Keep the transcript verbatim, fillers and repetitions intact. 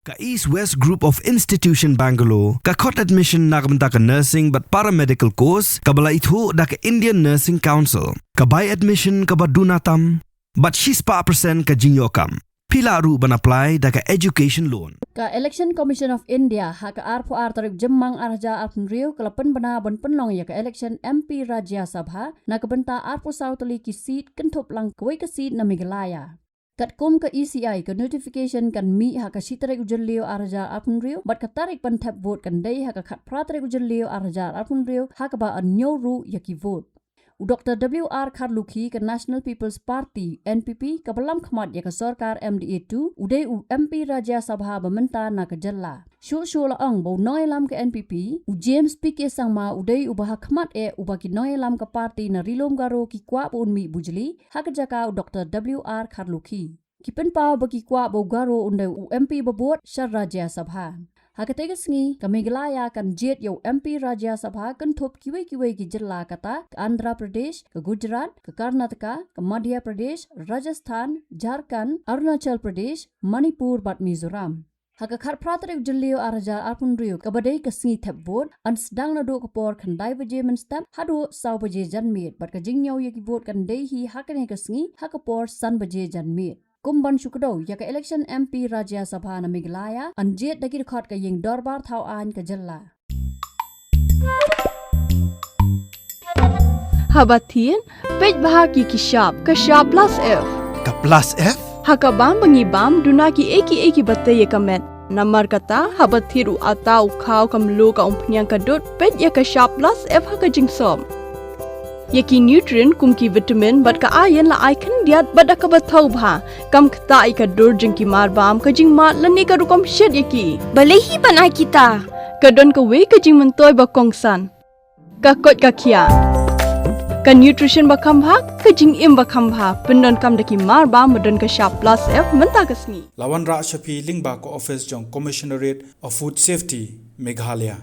Ka East West Group of Institution Bangalore ka khot admission na ka bynta ka nursing bad paramedical course kaba la ithuh da ka Indian Nursing Council. Ka bai admission kaba duna tam bad shispah percent ka jingïoh kam. Phi lah ruh ban apply da ka education loan. Ka Election Commission of India ha ka arphew ar tarik Jymmang ar hajar arphew hynriew ka la pynbna ban pynlong ïa ka election M P Rajya Sabha na ka bynta arphew saw tylli ki seat kynthup lang kawei ka seat na Meghalaya. Katkum ka E C I, ka notification kan mih ha ka shi tarik u Jylliew ar hajar arphew hynriew bad ka tarik ban thep vote kan dei ha ka khatphra tarik u Jylliew ar hajar arphew hynriew ha kaba yn ñiew ruh ïa ki vote. U Doctor W R Kharlukhi, ka National People's Party, N P P, kaba lam khmat ïa ka sorkar M D A two, u dei u M P Rajya Sabha ba mynta na ka jylla. Shuh shuh la ong ba u nongïalam ka N P P, u James P K Sangma, u dei uba ha khmat eh uba ki nongïalam ka party na Ri-lum Garo ki kwah ba un mih bujli ha ka jaka u Doctor W R Kharlukhi. Ki pynpaw ba ki kwah ba u Garo un dei u M P ba bud sha Rajya Sabha. Ha katei ka sngi ka Meghalaya kan jied ïa u M P Rajya Sabha kynthup kiwei kiwei ki jylla kata ka Andhra Pradesh, ka Gujarat, ka Karnataka, ka Madhya Pradesh, Rajasthan, Jharkhand, Arunachal Pradesh, Manipur bad Mizoram. Ha ka khatphra tarik Jylliew ar hajar arphew hynriew kaba dei ka sngi thep vote, yn sdang naduh ka por khyndai baje mynstep haduh saw baje janmiet bad ka jingñiew ïa ki vote kan dei hi ha kane ka sngi ha ka por san baje janmiet. Kum ban shu kdew ïa ka election M P Rajya Sabha na Meghalaya yn jied da ki dkhot ka ïing dorbar thaw aiñ ka jylla. Haba thied, peit bha ki ki shap, ka shap plus F. Ka plus F? Ha ka bam ba ngi bam, duna ki ei ki ei kiba tei ïa ka met. Namar kata, haba thied u atta u khaw ka mluh ka umphniang ka dud, peit ïa ka shap plus F ha ka jingsop. Ïa ki nutrient kum ki vitamin bad ka iron la ai khyndiat bad da kaba thaw bha. Kam ktah ïa ka dur jong ki marbam, ka jingmad lane ka rukom shet ïa ki. Balei hi ban ai kita? Ka don kawei ka jingmyntoi ba kongsan. Ka koit ka khiah. Ka nutrition ba kham bha, ka jingim ba kham bha. Pyndonkam da ki marbam ba don ka shap plus F mynta ka sngi. La wanrah sha phi lyngba ka office jong Commissionerate of Food Safety, Meghalaya.